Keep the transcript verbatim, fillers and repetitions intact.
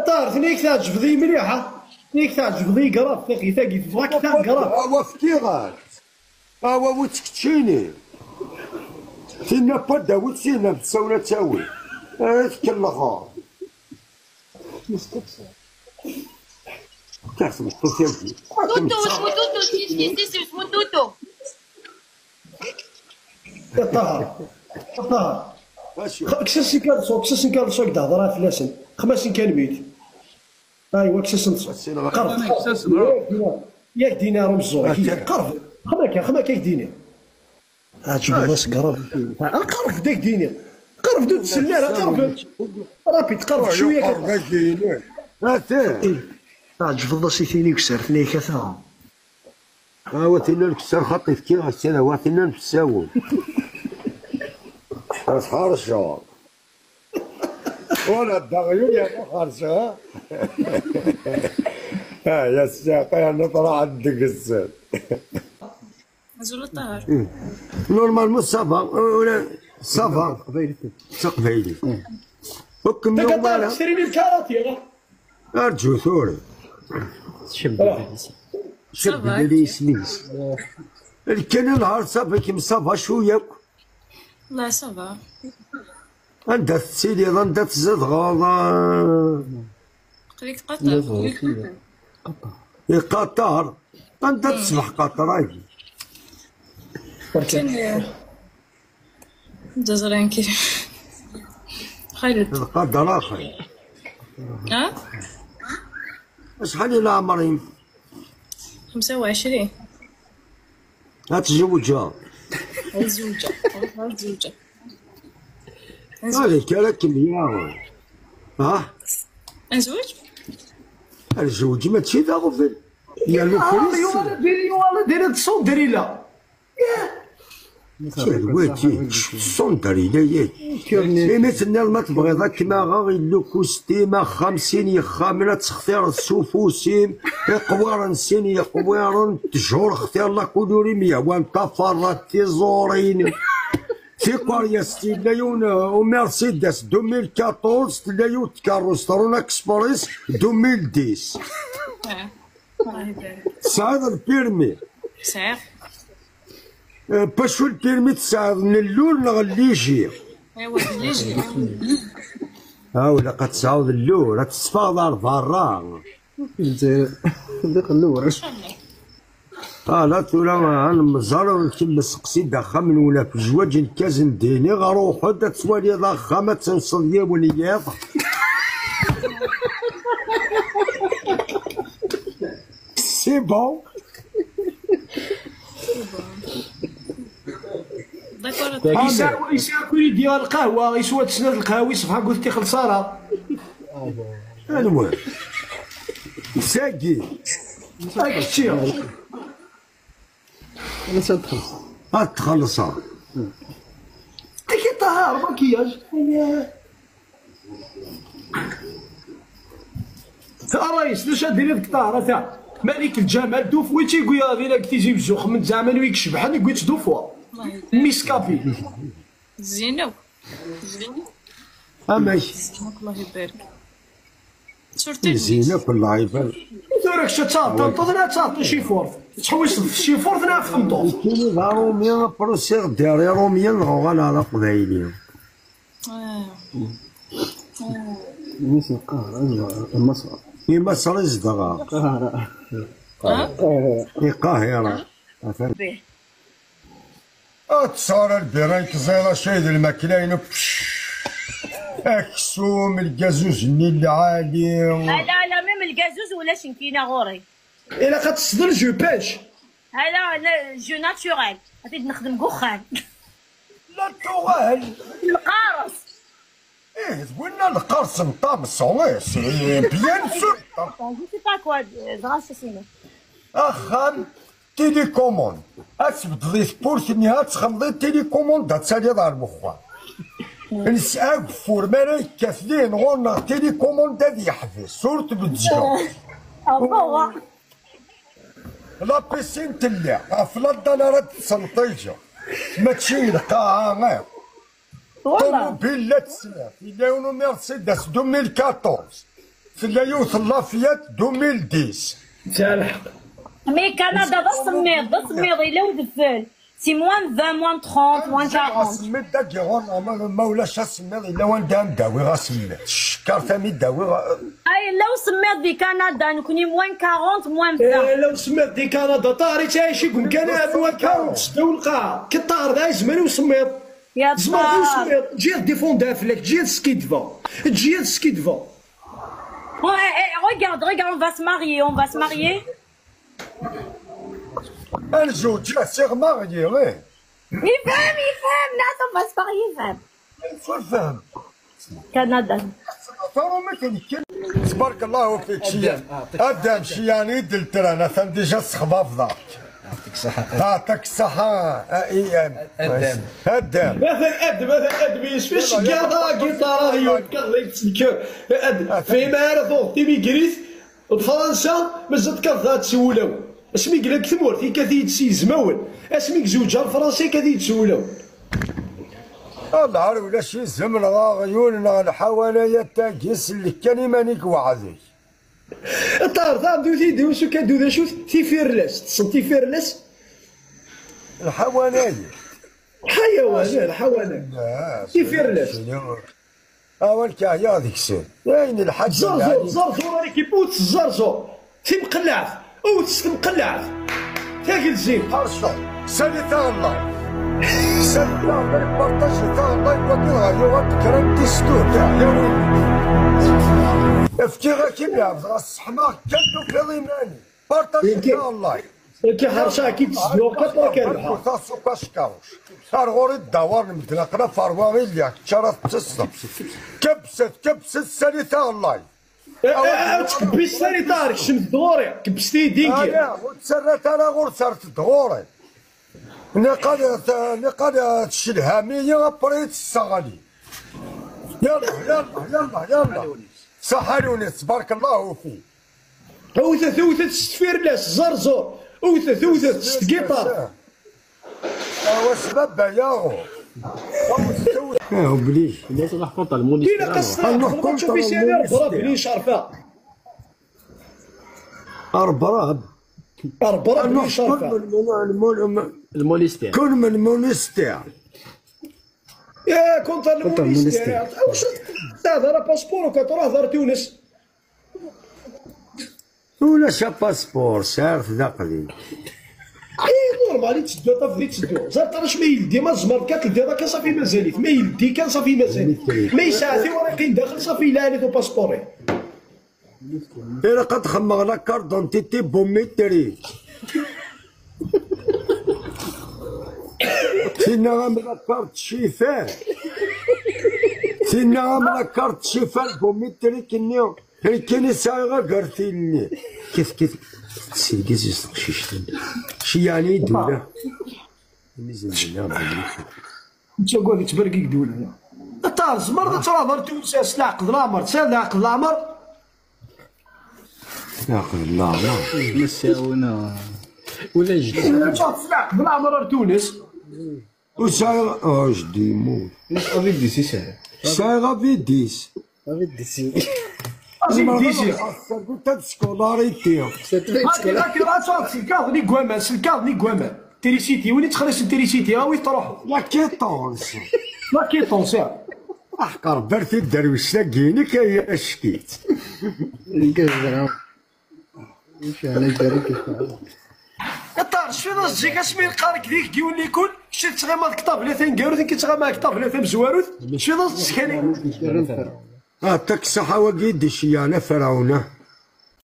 Ṭaher, tenna-yak tɛeǧbeḍ-iyi mliḥ, ha? Tenna-yak tɛeǧbeḍ-iyi grave, tagi, tagi, tebɣa-k ta grave. Awa fkiɣ-ak. Awa wi ttkeččini. Tinna pas dawit sina, tessawel ad tawi. Ay tkellex. Taɣ tmeṭṭut-agi. Tutu, ismu Tutu, si, si, si, si, ismu Tutu. Ṭaher. Ṭaher. Acu? Kkes-asen kan lṣut, kkes-asen kan lṣut deg d-hedṛa fell-asen. Xmas-asen kan mid. Aywa, kkes-asen lṣut. Asin, qerb. Kkes-asen, qerb. Yak dina, yak dina, ur meẓẓuɣ. Qerb. Xam akka, xam akka, yak dina. Ɛǧbeḍ-as, qerb. Qerb-d, yak dina. Qerb-d, ur tsell ara, qerb-d. Rapid, qerb-d cwiya kan. Qerb-d, yak dina. Atin. Ɛǧbeḍ-as i tin i yesserfnay kata. Awa tinna nkesser xaṭi fkiɣ-as kra, wa tinna nfessawel. Asḥar ccɣel. Wala ddaɣyul yerna xerceɣ, ha? Ah, ya ssiɛqa yerna truḥ ad degsen. Azul a Ṭaher. Normalement ça va, ula ça va. Taqbaylit. Taqbaylit. Ur kem-yuɣ ara. Srini lkarati, ha? Arǧu tura. Tcebbeḥ. Ça va, tcebbeḥ isem-is. Lkan nehar ça va, kemm ça va cwiya akk? La, ça va. Anda tettiliḍ, anda tzedɣeḍ? Aql-ik Qatar. Di Qatar. Anda tesbeḥ Qatar-agi? Kan, eh, Ǧaẓrin kif. Xayret. Lqadar axir. Ha? Acḥal i leɛmer-im? خمسة وعشرين. Ad tzewǧeḍ? Ad zewǧeɣ. Ad zewǧeɣ. Ad kra kem ya. Ha? Ad zewǧ? Ad zewǧ mačči d aɣbel. Yerna ah, yuɣal ad diri, yuɣal ad diri d Sandrila. Tidet, Sandrila, yak. Imi tenniḍ ma tebɣiḍ ad kem-aɣeɣ, illu kustim, axxam sin yexxamen, ad textireḍ s ufus-im, iqwiren sin yeqwiren, ttjur xtir la couleur-im yehwan, tafarrat, tiẓurin. Tikwarias, tella yiwen, uh, u Mercedes deux mille quatorze, tella yiwet tkerrust, Renault Express deux mille dix. Tesɛiḍ lpirmi? Sɛiɣ. Eh, pacu lpirmi tesɛiḍ, n llur neɣ n liji? Awa, n liji. Ah, ilaq ad tesɛuḍ llur, ad tesfaɣeḍ ar berra. Lezzayer, d iqelluren. Ala tura, ad nemmẓer, kemm seqsi-d axxam-nwen ɣef zzwaǧ n kaz n dini, ɣer uḥud ad twaliḍ axxam, ad tenseḍ yiwen yiḍ. C'est bon. D'accord. Yesɛa, yesɛa kul yeddi ɣer lqahwa, yeswa-d snat lqahwi, ṣṣbeḥ akked tixelṣ ara. Anwa? Sagi. Akečči. Ad txellṣeḍ. Ad txellṣeḍ. Aki Ṭaher, maquillage. A Ṛayes, d acu ad d-tiniḍ deg Ṭaher, ata? Malik Lǧamal, d ufwi i yewwi din deg Tizi Wezzu, xemmen zeɛma anwa i icebḥen, yewwi-tt d ufwa. Miskapi. Zzin akk. Amek? Zzin akk, Allah ibarek. Surtout zzin akk, Allah ibarek. Tura kečč ad taɣeḍ tameṭṭut neɣ ad taɣeḍ tacifurt? Tettḥewwiseḍ f tcifurt neɣ f tmeṭṭut? Nekkini d aṛumi, prusiɣ-d ar iṛumyen, dɣa uɣaleɣ d aqbayli. Ah. Ah. Mmi-s n Lqahra, zedɣeɣ, Maṣer. Di Maṣer i zedɣeɣ. Lqahra. Ah? Di Lqahira. Atan. Bih. Ad tesɛuḍ lbira, nekk ẓriɣ acu ay d lmakla-inu. Pff. Aksum, lgazuz-nni lɛali. Ala, ala, même lgazuz ulac nekkini ɣur-i. Ilaq ad tesseḍ lju pêche. Ala, la, jus naturel. Ad t-id-nexdem deg uxxam. La tuɣal. Lqares. Ih, d winna lqares n ṭamsu, eh, c'est bien sûr. Je sais pas quoi, euh, ẓra s isem-inu. Axxam, télécommande. Ad tbeddeḍ i tewwurt-nni, ad txemmeḍ i télécommande, ad taliḍ ar wexxam. Nesɛa ageffur, mi ara yekkat din ɣur-neɣ télécommande ad yeḥbes, ur tbeddzeḍ. Ah, bon. La piscine tella, ɣef la dalle ara d-tessenṭiǧeḍ. Mačči d lqaɛa, eh. Voilà. Ṭumubil la tesliḍ, yella yiwen u Mercedes deux mille quatorze. Tella yiwet n la Fiat deux mille dix. Tesɛa lḥeqq. Mais Canada d asemmiḍ, d asemmiḍ, yella udfel. C'est moins vingt, moins trente, moins quarante. Asemmiḍ dagi ɣur-neɣ, ma, ma ulac asemmiḍ, yella wanda am dawiɣ asemmiḍ. Cekkeṛ tami dawiɣ. Ay, yella usemmiḍ di Canada, nekni moins quarante, moins vingt. Eh, yella usemmiḍ di Canada. Ṭaher yettɛici deg umkan-a, moins quarante, seddaw lqaɛa. Kṭar d azmar i usemmiḍ. Ya tzemreḍ i ṭṭar. Usemmiḍ. Ǧǧiɣ défendre fell-ak, ǧǧiɣ skidbeɣ. Ǧǧiɣ skidbeɣ. Bon, eh, eh, regarde, regarde, on va se marier, on va se marier. Anzu, ǧǧiɣ siɣ marié, eh. Yefhem, yefhem, là, on va se marier, yefhem. Yefhem. Canada. Tbarek Allahu fik, ciyan. Adam, ciyan i d-letran, atan déjà sexbabḍeɣ. Yeɛṭik ṣṣeḥḥa. Yeɛṭik ṣṣeḥḥa, a Ian. Adam. Adam. Matan Adam, matan Adam, yecfa ceggaḍ agiṭar-a, yurkeḍ, yettenker. Adam, fehim ara tuɣeḍ timigrit, d Fransa, mazal tekkateḍ ad tewlew. Asmi yella deg tmurt, yekkat-iyi-d s yizmawen. Asmi yezweǧ ar Fransa, yekkat-iyi-d s wulaw. Allah, ar ulac izem neɣ aɣyul neɣ lḥawanayat-agi, sellek kan iman-ik weḥd-k. Ṭaher, taɛebdut-id i usukadu d acu-t? Tifirlas. Tessneḍ tifirlas? Lḥawanayat. Ḥayawan, eh, lḥawanayat. Ah, tifirlas. Awal k-ɛyiɣ deg-sen. Ayen lḥaǧa. Zerẓur, zerẓur, ar ikip, ur teẓẓerẓur. Timqellaɛt, ur s-temqellaɛt. Tagelzimt. Ḥerṣeɣ. Salut taɣellayt. Salut taɣellayt, partaji taɣellayt, wagi dɣa yuɣal d kra n tistut, tiɛlawin. Efkiɣ-ak imyaḍ, dɣa sseḥmaɣ kan tufiḍ iman-im. Partaji taɣellayt. Akka ḥerṣeɣ-k-id s ddwa, qat akka lha. Taṣuka ckaruc. Ar ɣur-i ddawar n medden, aqla ferwa i lliɣ, kečč ara tettesseḍ. Kebset, kebset, salut taɣellayt. Eh, eh, eh, ur ttkebbis ara i ṭaher, kecmet-d ɣur-i, kebbset-iyi-d inki. Ala, ur ttarrat ara ɣur-s, rret-d ɣur-i. Niqal, niqal tcedham-iyi, après tesseɣli. Yalla, yalla, yalla, yalla. Saḥaluni, tbarek Allahu fik. Wtet, wtet s tfirlas, zerẓur. Wtet, wtet s tgiṭart. Awa s baba yaɣu. Ah, oblige. Ilaq ad s-tɛeqleḍ ma tcuf i sidi Rebṛa bni cerfa. Rebṛa. Rebṛa bni cerfa. Lmonastère. Kun men monastère. Ya, kunta lmonastère. Acu tehder apaspuṛ u ka truḥ ɣer Tunes? Ulac apaspuṛ, sɛiɣ-t d aqdim. Ay, normal, i tteddu, tafdi tteddu. Ẓer tara ma yeldi, ma tzemreḍ kan teldiḍ akka, safi mazal-it. Ma yeldi kan, safi mazal-it. Ma yesɛa tiwriqin daxel, safi, yella ɛli upaspuṛ-im. Ilaq ad xemmeɣ la carte d'identité biométrique. Tinna am la carte chiffer. Tinna am la carte chiffer biométrique-nni. Nekkini sɛiɣ agertil-nni. Kif, kif. Tsegez-is teqcict-nni. Ci yeɛni i d-ula. Imi zenzlen-aɣ-d. Nettagad yettbergig-d ula. Ata, tzemreḍ ad truḥeḍ ar Tunes s leɛqed leɛmer. Tesɛiḍ leɛqed leɛmer? Leɛqed leɛmer. Nessawen, ah, ula jeddi. Tzemreḍ ad truḥeḍ s leɛqed leɛmer ar Tunes? Ur sɛiɣ, oh, jeddi yemmut. Avidis i sɛiɣ. Sɛiɣ avidis. Avidis. Avidis. Ad skolaritéɣ. Ati, ati, ad truḥeḍ s lkaɣeḍ-nni n waman, s lkaɣeḍ-nni n waman. Trisiti, win yettxelliṣen trisiti, awi-t truḥeḍ. La quittance. La quittance, ya. Aḥeqq Rebbi ar tidderwect-agi-inek ay acek-itt. Iṭar, cfiḍ-as zik asmi neqqar-k zik asmi neqqar-k zik deg yiwen likul, kečč tettɣimaḍ deg ṭṭabla taneggarut, nekk ttɣamaɣ deg ṭṭabla tamezwarut, cfiḍ-as zik ani. Ah, taksaḥa wagi i d-iceyyan a Ferɛun, ah.